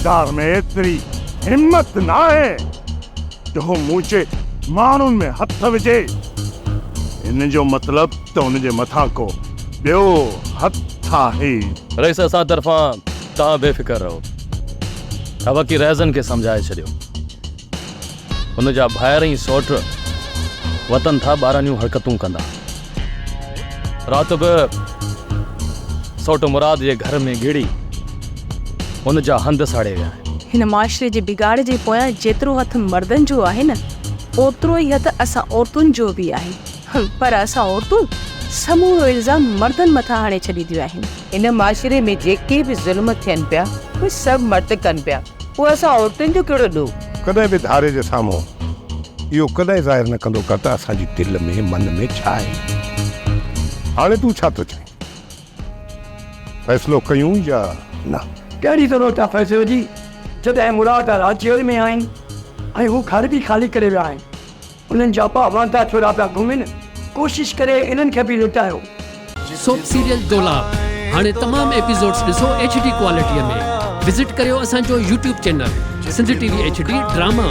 ٿاڻيدار ۾ ايتري همت ناهي جو هو منهنجي ماڻهن ۾ هٿ وجهي. ان جو مطلب ته ان جي مٿان ڪو ٻيو هٿ آهي. رئيس اسان طرفان توهان بي فڪر رهو. باقي رهزن کي سمجهائي ڇڏيو. هن جا ڀائر ۽ سئوٽ وتن ٿا ٻاراڻيون حرڪتون ڪندا. رات به سئوٽ مراد جي گهر ۾ گهڙي هن جا هنڌ ساڙي ويا آهن. هن معاشري جي بگاڙ جي پويان جيترو هٿ مردن جو آهي نه اوترو ئي هٿ اسان عورتن جو به آهي. پر اسان عورتون سمورو الزام مردن مٿان هڻي ڇڏينديون آهن. هن معاشري ۾ جيڪي به ظلم ٿين پيا اهي سڀ مرد ڪن پيا. پوء اسان عورتن جو ڪهڙو ڏوهه؟ ڪڏهن به ڌاري جي سامهون اهو ڪڏهن ظاهر نه ڪندو ڪر ته اسان جي دل ۾ من ۾ ڇا آهي. هاڻي تون ڇا ٿو چئين؟ فيصلو ڪيون يا نه؟ ڪهڙي ضرورت آهي فيصلي جي جڏهن مراد راء جيل ۾ آهن ۽ هو گهر به خالي ڪري ويا آهن. انهن جا ٻه واندا ڇورا پيا گهمن، ڪوشش ڪري انهن کي به لٽايو. سوپ سيريل دولاب هاڻي تمام ايپيسوڊس ڏسو ايڇ ڊي ڪوالٽي ۾ وزٽ ڪريو اسان جو YouTube channel Sindh T V H D drama.